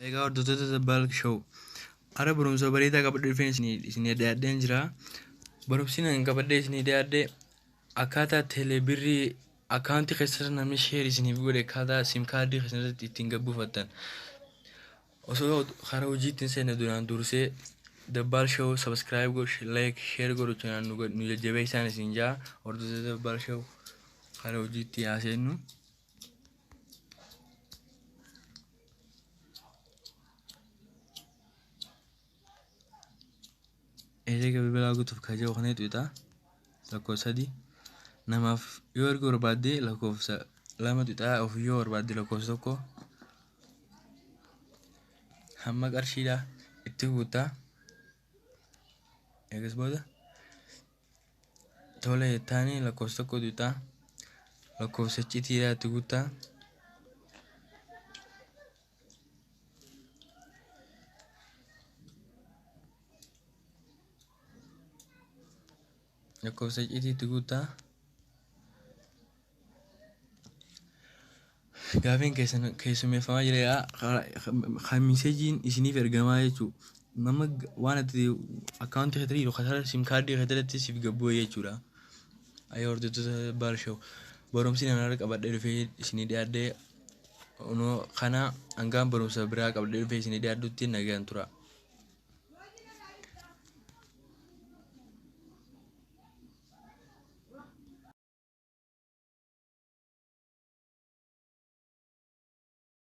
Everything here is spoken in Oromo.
Egaa hordoftoota Dabbal Show har'a barumsa bareedaa qabadhee dhufeen isinii dhiyaadheen jira. Barumsi ani qabadhee isinii dhiyaadhe akkaataa teeleebirrii akkaawuntii keessatti namni sheer isiniif godhe akkaataa siim kaardii keessatti ittiin gabbuufattan. Osoo karaa hojiitti hin seenne duraan dursee Dabbal Show subscribe godhu, like, share godhuudhaan nu jajjabeessaan isin jaa. Hordoftoota Dabbal Show, karaa hojiitti haa seennu. Herreega bilbilaa guutuuf kan jiru kana tuqxa. Lakkoofsa 3 namaaf yoo erguu barbaadde lakkoofsa 2 tuqxa, ofii yoo barbaadde lakkoofsa 1. Hamma qarshiidha itti guuttaa. Eegas booda tole jettaanii lakkoofsa 1 tuqxa. Lakkoofsa icciitiidha itti guuttaa. Lakkoofsa icciitii itti guuttaa. Gaafiin keessan keessummeeffamaa jira. Kan miseejiin isiniif ergamaa jechuudha. Nama waan ati akkaawuntii keetti jiru karaa siim kaardii keetti siif gabbu'e jechuudha. Ayyoo hordoftoota Dabbal Show, barumsi nan har'a qabadhee dhufee isinii dhiyaadhee kana hangaan barumsa biraa qabadhee dhufee isinii dhiyaadhutti nagaan tura.